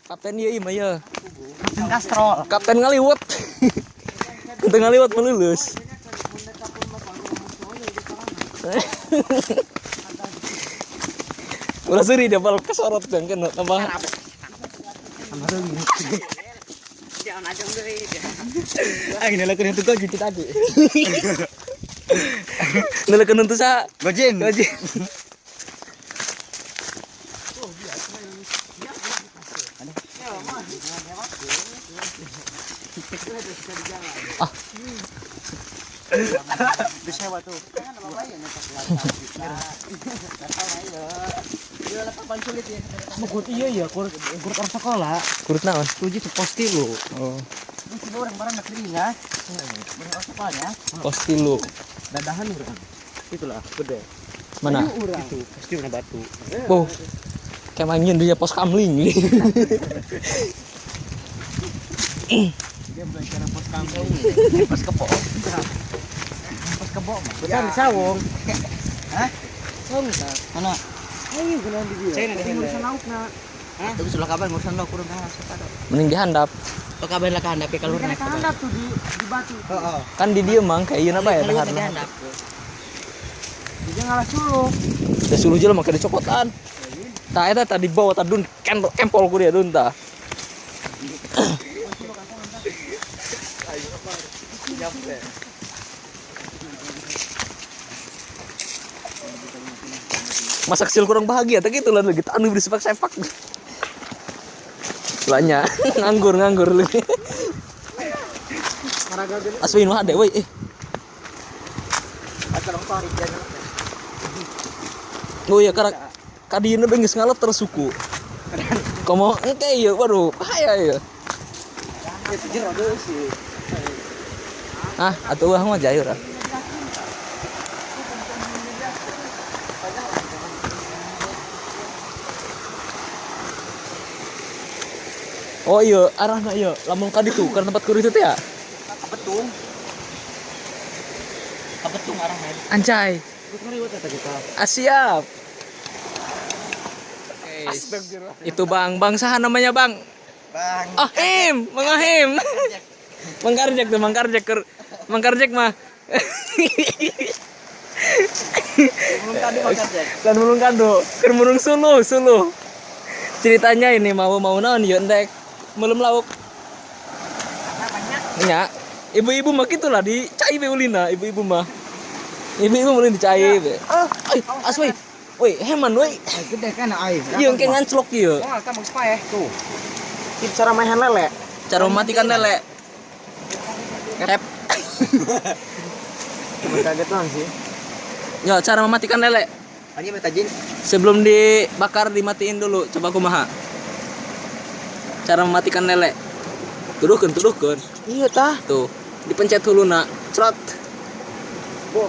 Kapten ieu mah ieu. Kapten Kastrol. Kapten ngaliwet. Kapten ngaliwet melulus. Ulah seuri dia bal kesorot kan kena tambah. Ah, ini lah kena tukar gitu tadi. Nelekeun untuk sa Gojin. gaji. Ah, Bisa tuh. Mukut iya ya, kur kur orang sekolah. Kurut naon? Tujuh tuh posti lu. Oh, Orang barang nak kering ya. Orang sekolahnya. pos tilu. Dadahan orang. Itulah, gede. Mana? Itu pasti warna batu. Oh. Kayak main dia pos kamling. Dia belajar pos kampung. Pos kebo. Pos kebo mah. Bukan di sawung. Hah? Sawung ta. Mana? Ayo geuna di dia. Saya ngurusan lauk na. Hah? Itu sudah kabar ngurusan lauk kurang kan siapa tuh? Mending dihandap. Oh kabar lah kan tapi kalau Kan handap tuh di batu. Heeh. Kan di dia mang kayak ieu apa ya Kalau dahar. ada handap. Dia ngalah suluh. Da suluh jelema make dicokotan. Tah eta tadi bawa tah dun kempol ku dia dun tah. Masa kecil kurang bahagia tak gitu lah lagi anu disepak-sepak. Lanya nganggur nganggur lagi. Aswin mah ade woi eh. Oh iya karena kadieuna bae geus ngalep terus suku. Komo engke ieu waduh bahaya ieu. Ah, atuh wah mah jayur ah. Oh iya, arahna iya, lamun ka ditu ka tempat kudu itu teh ya. Kapetung. Kapetung arahnya. Anjay. Ah, siap. Itu Bang, Bang saha namanya Bang? Bang. Oh, Him, Bang Ohim. Bang Karjek tuh, Bang Karjek keur Bang Karjek mah. Belum kado Bang Karjek. Dan mulung kado, keur mulung suluh, suluh. Ceritanya ini mau mau naon ieu endek melem lauk. Nya, ibu-ibu mah gitulah di cai be ulina, ibu-ibu mah. Ibu-ibu mulai dicai be. Ay, aswai. Woi, heman woi. Gede kan ai. Ieu engke nganclok ieu. Oh, kamu paeh tuh. Itu cara mainan lele. Cara mematikan lele. Hep. Cuma kaget doang sih. Ya, cara mematikan lele. Hanya minta jin. Sebelum dibakar dimatiin dulu. Coba kumaha. Cara mematikan lele. Tuduhkeun, tuduhkeun. Iya tah. Tuh, dipencet huluna. Crot. Bu.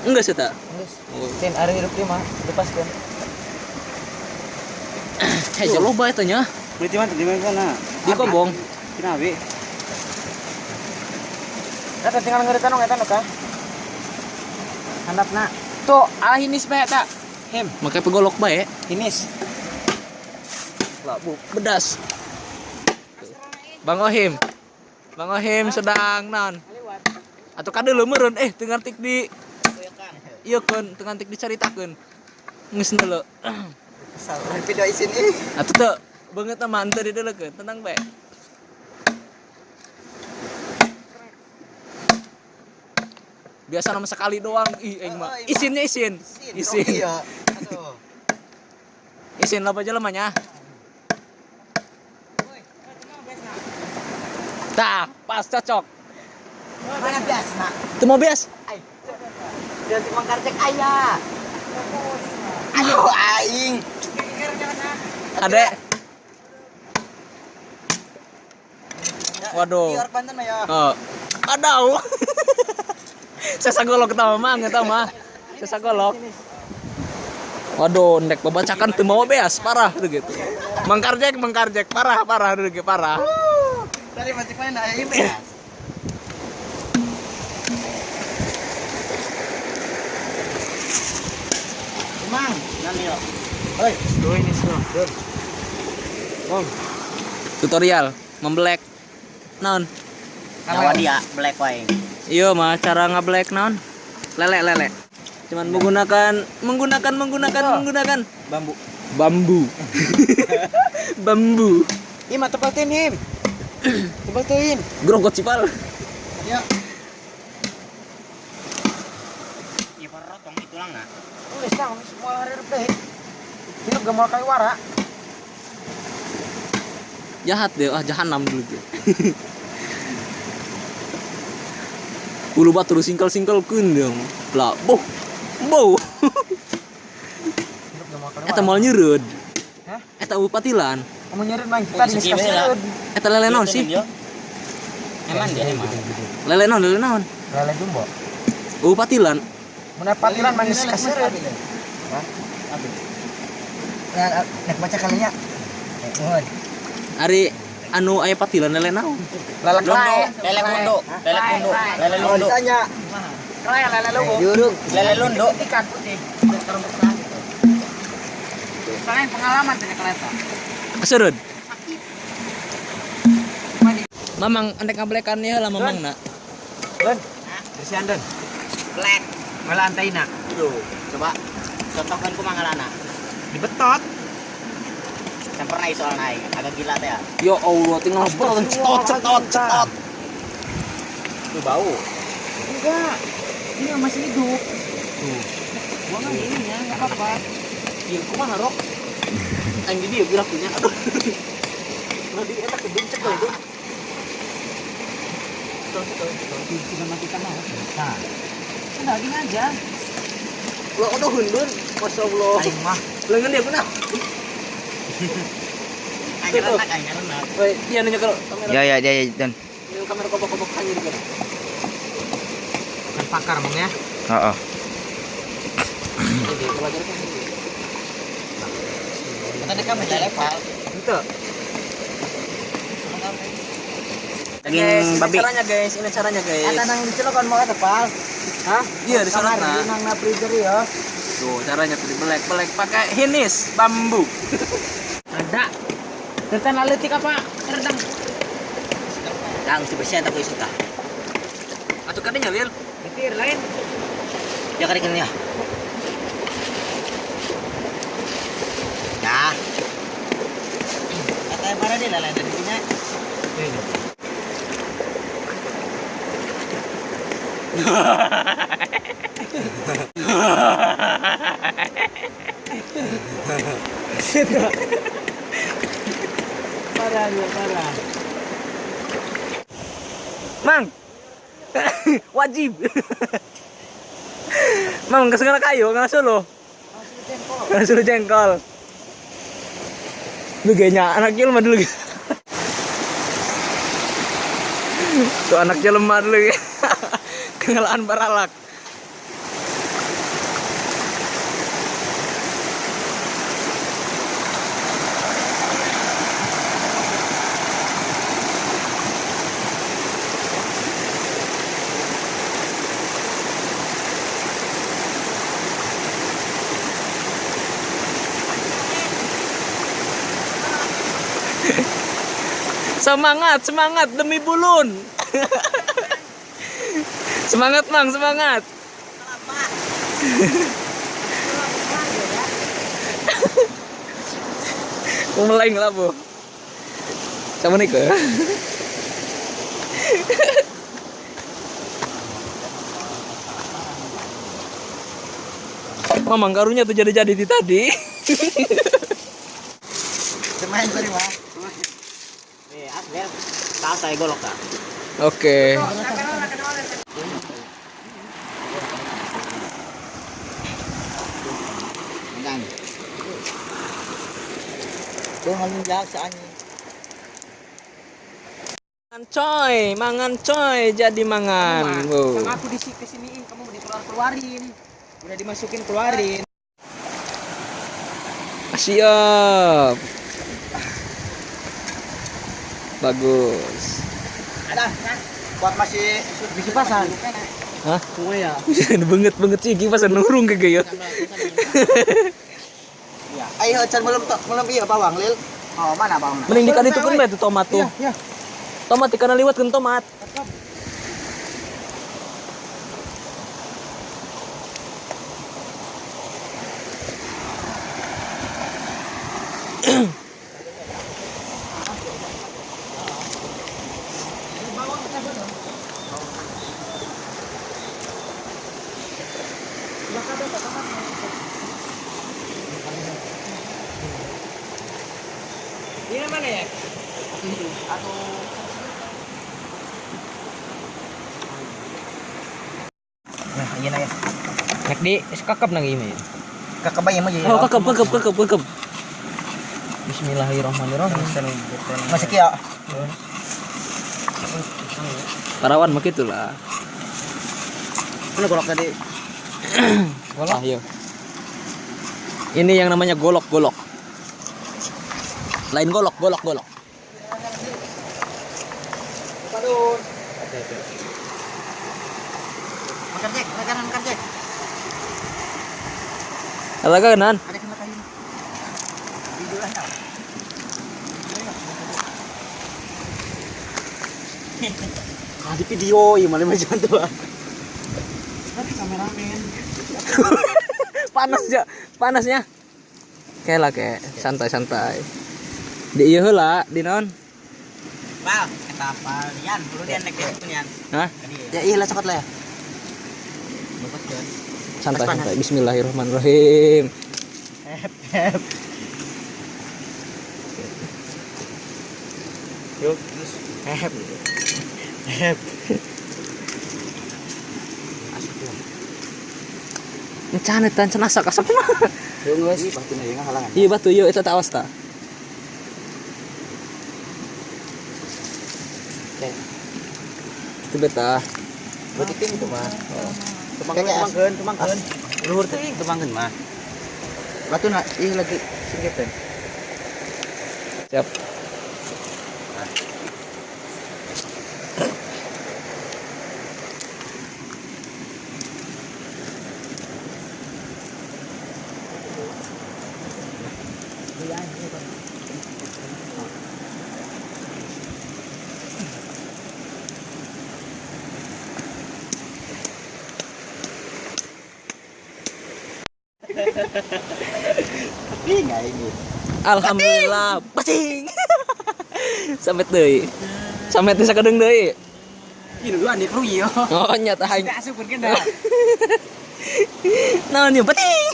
Enggak sih, tak? Geus. Tin ari hirup dia mah lepaskeun. Heh, loba eta nya. Beli di mana? Di mana? Di kobong. Kinawi. Eta tinggal ngeritan eta nu ka. Handapna. Tuh, alah hinis bae eta. Him, Make pegolok bae. hinis. Lah, bu, bedas. Bang Ohim. Bang Ohim sedang naon? Atau kadeuleu meureun eh teu ngartik di ieu keun, teu ngartik dicaritakeun. Geus deuleu. Video isin ih. Atuh teu beungeut mah henteu dideuleukeun, tenang bae. Biasa nama sekali doang ih aing mah. Isinnya isin. Isin. Iya. Aduh. Isin loba jelema nya. Tah, pas cocok. Mana biasa? Teu mau beas. Ai. Dan si Mang Karjek aya. Aduh aing. Ade. Waduh. Di Banten mah ya. Oh. Adau. Sesa golok ketawa mah eta mah. Sesa golok. Waduh, ndek babacakan teu mau beas, parah tuh gitu. Mang Karjek, parah parah tuh gitu, parah. Tadi masih mana aya beas. Mang, nan yo. Hoi, Tuh ini tuh. Tutorial membelek naon? Nyawa dia black wae. Iya mah cara ngeblek naon? Lele lele. Cuman menggunakan menggunakan menggunakan menggunakan Bambu. Bambu. Bambu. Ih, mah tebal tin him. Tebal tin. Grogot sipal. Ya. Iya parotong itu lang na. Wis tang semua hari rebe. Hidup gak mau kali wara. Jahat deh, ah jahanam dulu dia. Ulu batu singkel-singkel keun dia. Lah, boh. Boh. Hidup gak mau kali Eta moal nyeureud. Hah? Eta upatilan. Kamu nyeureud main kita di kasih. Eta lele naon sih? Emang dia emang. Lele naon, lele naon? Lele jumbo. Upatilan. Mun patilan manis kaseureud. Hah? Nah, nek baca kalinya. Nuhun. Ari anu aya patilan lele naon? Lele klae. Lele kundu, lele kundu, lele Oh, lundu. ditanya. Klae lele lugu. Diurung. Lele lundu. Ikan putih. Soalnya pengalaman tanya kereta. Keserud. Mamang andek ngablekan ya lah mamang nak. Don. Bersihan Don. Black. Malah antaina. Aduh, coba contohkan ku mangalana. Dibetot. Sempurna soal naik, agak gila teh. Ya Allah, tinggal cetot cetot cetot cetot. Itu bau. Enggak. Ini masih hidup. Tuh. Buang aja ini ya, enggak apa-apa. Ieu kumaha rok? Aing di dieu gerakunya. Aduh. Nah di eta kebun cekel tuh. Cekel cekel cekel. Sudah matikan mah. Nah. Kan daging aja. Lo aduh hundun. Masyaallah. Aing mah. Leungeun dia kuna. Aing renak, aing renak. Woi, dia nanya ke kamera. Ya ya ya ya dan. Ini kamera kobok-kobok hanya di kana. Bukan pakar mong ya. Heeh. Ini belajar kan. Tadi kan beda level. Itu. Daging babi. Ini caranya guys, ini caranya guys. Eta nang dicelokan mau tepal. Hah? Iya, di sana. Nang na freezer ya. Tuh, caranya tuh dibelek-belek pakai hinis bambu. Ada. Tertan laletik apa? Rendang. Kang si bersih tak isu tah. Atuh kadinya lil. Getir lain. Ya kali ya. Nah. Eta mana dia lele dari sini. Parah ya, parah. Mang. Wajib. Mang ke segala kayu, nggak solo. Nggak solo jengkol. Lu kayaknya anak jelema dulu. Tuh anak jelema dulu. Kengalaan baralak. Semangat, semangat demi bulun. Semangat, Mang, semangat. Mulai ngelap, Bu. Sama nih ke. Mamang karunya tuh jadi-jadi di tadi. Semain sorry mah. Tahu saya golok kak. Oke. Menang. Tuh ngalunjak saan. Mangan coy, mangan coy, jadi mangan. Wow. Sama aku kesiniin, kamu mau dikeluar-keluarin. Udah dimasukin keluarin. Siap. Bagus. Ada, kuat masih Di kipasan. Hah? Kue ya. Banget banget sih kipasan nurung ke gaya. Ayo can belum belum iya bawang lil. Oh, mana bawang? Mending dikaditukeun bae tuh tomat tuh. Iya, iya. Tomat dikana liwatkeun tomat. Ini mana ya? Nah, iya na ya. Nek di kakap nang ini. Kakabay mo Oh, kakep kakep kakep kakep. Bismillahirrahmanirrahim. Masih ya. Parawan mah kitu lah. Mana golok tadi? Golok. Ah, iya. Ini yang namanya golok-golok. Lain golok, golok, golok. Makan Jack, makanan makan Jack. Ada kanan. Ada kena kayu. Video lah tau. Ah, di video iya malah macam tu. Tapi kameramen. Panas ya, panasnya. Kayak lah kayak santai-santai. Di ieu heula, di naon? Pal, eta pal Yan, perlu dia nek ya, Yan. Hah? Ya iya lah cokot lah ya. Santai-santai. Bismillahirrahmanirrahim. Hep. Yuk. Hep. Hep. Encana tan cenah asak asak mah. Yuk geus, batu na jeung halangan. Iya batu ieu eta tawas ta. Itu beta. Batu ting itu mah. Tumangkeun, tumangkeun. Luhur teh tumangkeun mah. Batu na, ih lagi singkitan. Siap. Ini. Alhamdulillah, basing. Sampai deui. Sampai teh sakedeung deui. Ini dulu ane kru ieu. Oh, nyata aing. Tidak asup pun kena. Naon ieu bating.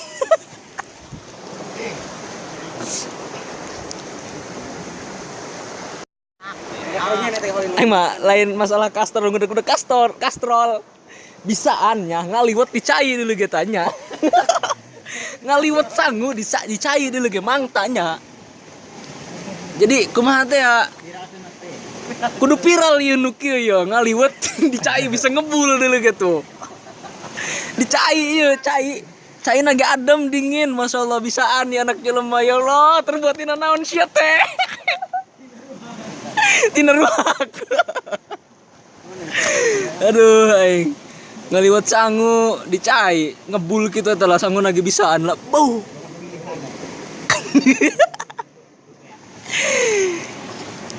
Aing mah lain masalah kastor udah kastor, kastrol. Bisaan nya ngaliwet dicai dulu ge tanya. Ngaliwet sangu dicai dulu ge mangtanya. Jadi kumaha teh ya? Kudu viral ieu nu kieu ya, ngaliwet dicai bisa ngebul dulu gitu. Dicai ieu, cai. Cai na ge adem dingin, masyaallah bisaan ya anak jelema ya Allah, terbuat tina naon sia teh. Tina ruak. Aduh aing. Ngaliwat sangu dicai, ngebul kitu teh lah sangu lagi bisaan lah. Bau.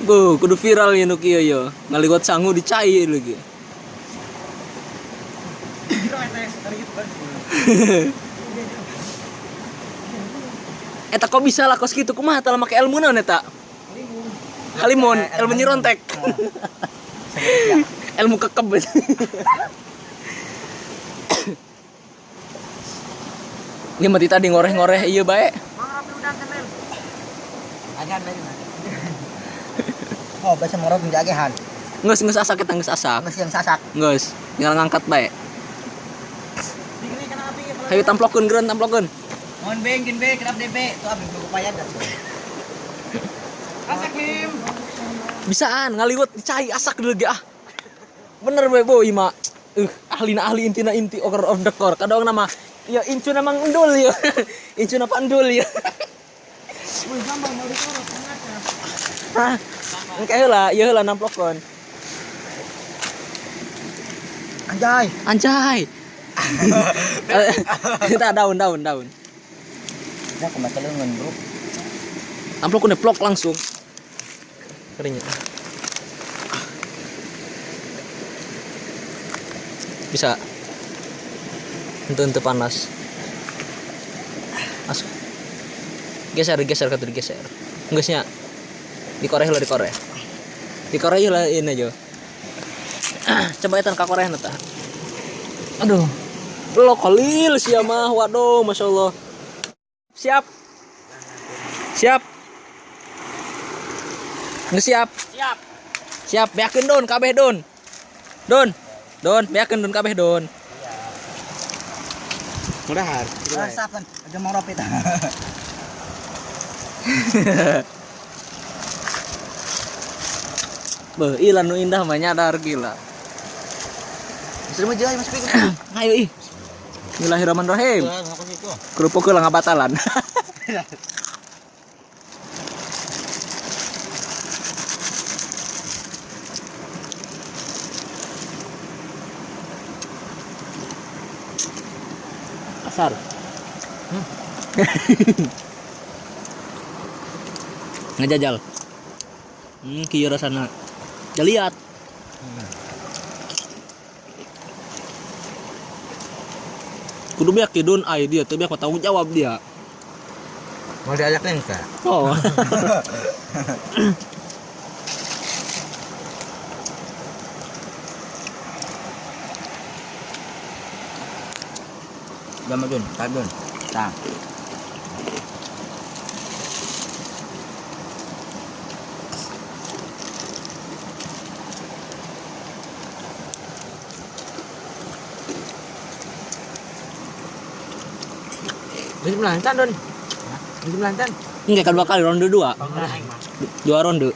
Bu, kudu viral ya nu kieu ya. Ngaliwat sangu dicai lagi. Eta kok bisa lah kos kitu kumaha tah make ilmu naon eta? Halimun, ilmu nyirontek. Ilmu kekeb. Ini mati tadi ngoreh-ngoreh iya bae. Oh, bahasa morot menjagehan. Ngeus ngeus asak kita ngeus asak. Geus yang sasak. Ngeus, tinggal ngangkat bae. Hayu tamplokeun geureun tamplokeun. Mohon beng, kin be, kenapa DB? Tuh abis buku payah dah. Asak lim. Bisaan ngaliwet dicai asak deui ge ah. Bener bae bo ima. Ahlina ahli intina inti okor of the core. Kadang nama ya incuna mang endul ya. Incuna pandul ya. Hah? Engke heula, ieu heula namplokeun. Anjay. Anjay. Kita daun daun daun. Dah kumaha leungeun, Bro. Amplop ku neplok langsung. Keringnya. Bisa. Henteu henteu panas. Masuk. Geser, geser kata digeser. Geus nya. Dikoreh lah dikoreh. Dikoreh lah ini aja. Coba etan ka korehna tah. Aduh. Lo kolil sia mah, waduh, masya Allah. Siap. Siap. Nggak siap. Siap. Siap, beakeun don kabeh don. Don. Don, beakeun don kabeh don. Mudahan. Resap kan, aja mau ropit. Beuh, ilan nu indah mah nyadar gila. Sudah mau jalan Mas Pik. Ayo ih. Bismillahirrahmanirrahim. Kerupuk lah ngabatalan. Asar. Ngejajal. Kieu rasana. Jaliat. Kudu beak kidun ai dia teu beak tanggung jawab dia. Mau diajak nih enggak? Oh. Jam dun, tabun. Tah. Jadi melantan don. Jadi melantan. Enggak kan dua kali ronde dua. Dua ronde.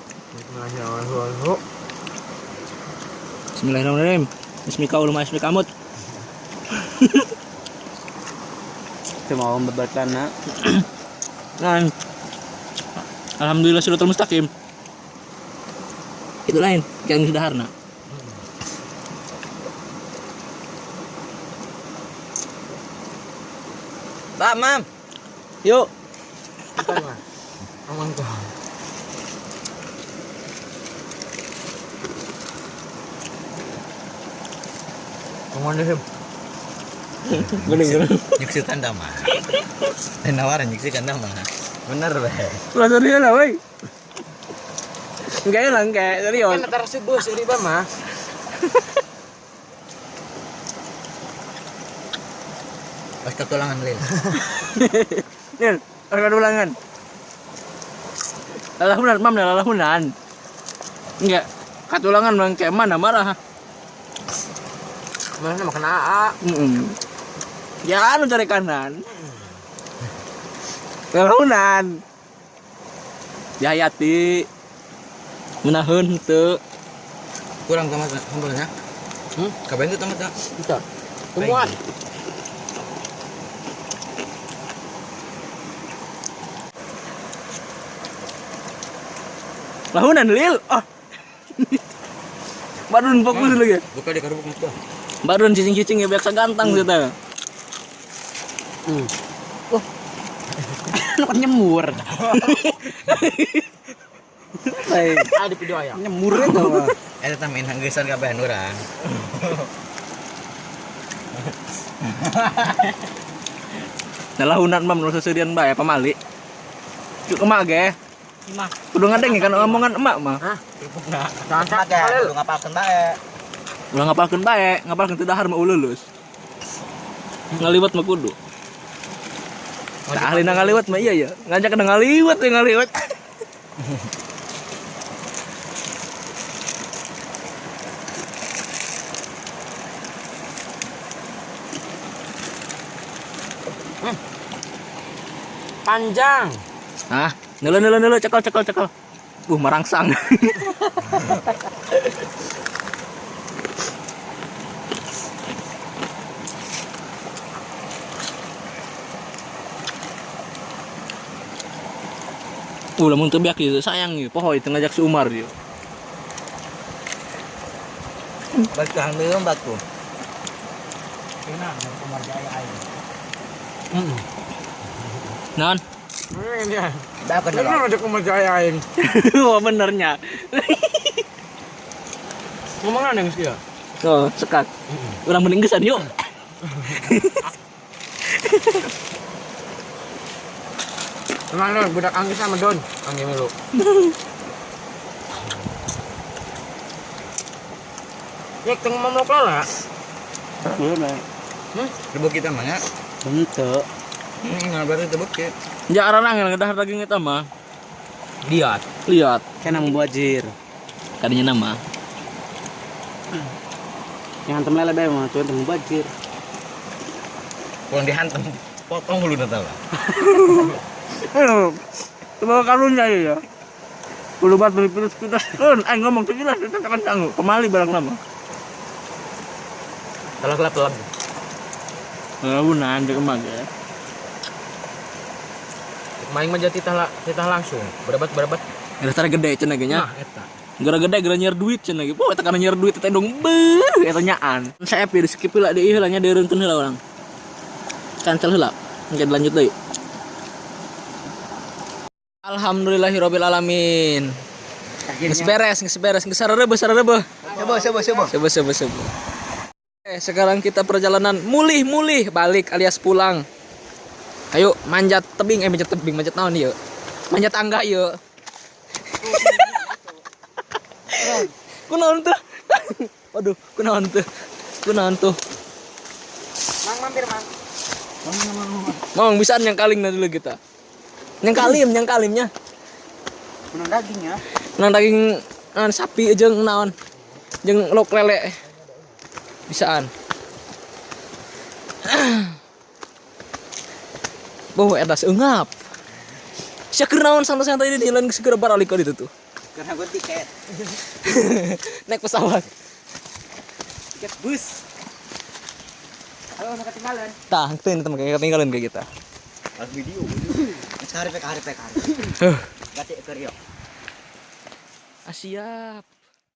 Bismillahirrahmanirrahim. Bismika ulama ismikamut. Cuma mau berbacana. Nah. Alhamdulillah siratal mustaqim. Itu lain, yang sudah harna. Pak, Mam. Yuk. Aman tuh. Aman deh. Gini gini. Nyeksikan dah mah. Nawaran nyeksikan dah mah. Bener be. Lah serius lah, woi. Enggak lah, enggak serius. Kan antara subuh seri ba mah. Pas ketulangan lil. Nil, pas ketulangan. Lalahunan, mam lalahunan. Enggak, katulangan bang kayak mana marah. Mana makan AA. Ya anu cari kanan. Lalahunan. Ya Yati. Menahan henteu. Kurang tomat sambalnya. Kapan itu tomatnya? Itu. Temuan. Lahunan lil. Oh. Badun fokus lagi. Buka di kerupuk itu. Badun cicing-cicing ya biasa gantang sih teh. Oh. Lu kan nyemur. Ada video aya. Nyemur itu. Eta main hanggesan kabehan urang. Nah lahunan mam nu seserian bae pamali. Cuk emak ge. Imah. Kudu ngadeng kan omongan emak mah. Hah? Kerupukna. Kudu ngapalkeun bae. Ulah ngapalkeun bae, ngapalkeun teu dahar mah lulus. Ngaliwat mah kudu. Tah ahlina ngaliwat mah iya ya. Ngajak kana ngaliwat ya ngaliwat. Panjang. Ah, nelo nelo nelo cekal cekal cekal. Merangsang. Lamun teu beak ieu sayang ieu poho ieu ngajak si Umar ieu. Batu hang deum batu. Enak, Umar jaya aing. Naon? Dah kan lah. Ada kumaha aing. Wah benernya. Ngomongan yang geus. Oh, sekat. Urang mending geusan yuk. Emang Don, budak Anggi sama Don. Anggi melu. Ya, tengah momok lah. Rebuk kita mah nya. Henteu. Heeh, berarti teu bukit. Ya arang ngedah daging eta mah. Lihat. Lihat, Kan mubajir. kadinya nama. Yang hantem lele bae mah tuh mubajir. Pulang dihantem, potong hulu tah lah. Coba karunya ya. Kulo bat beli pilus pilas kan, aing ngomong tuh jelas itu kan sanggup. Kemali barang nama. Telak telak telak. Ngawunan jeung emang ya. Maing mah jadi titah langsung. Berebat-berebat. Gara tara gede cenah ge nya. Nah, eta. Gara gede gara nyiar duit cenah ge. Poh eta kana nyiar duit teh dong beuh eta nyaan. Saya di skip heula deui heula nya deureunkeun heula urang. Cancel heula. Engke dilanjut deui. Alhamdulillahirabbil alamin. Geus beres, geus beres, geus sarerebeuh, sarerebeuh. Coba coba coba. Coba coba coba. Sekarang kita perjalanan mulih-mulih balik alias pulang. Ayo manjat tebing, manjat tebing, manjat naon ieu? Manjat tangga ieu. Kunaon tuh? Waduh, kunaon tuh? Kunaon tuh? Mang mampir, Mang. Mau bisaan yang kaling dulu kita. Yang kalim, yang kalimnya. Menang daging ya. Nang daging naon sapi jeung naon? Jeung lok lele. Bisaan. Boh eta seungap. Sia keur naon santai-santai di jalan segera baralik ka ditu tuh. Karena gue tiket. Naik pesawat. Tiket bus. Halo, mau ketinggalan. Tah, teu ini teman ketinggalan kayak kita. Harus video. Cari pek, cari pek, cari. Gati ke Rio. Siap.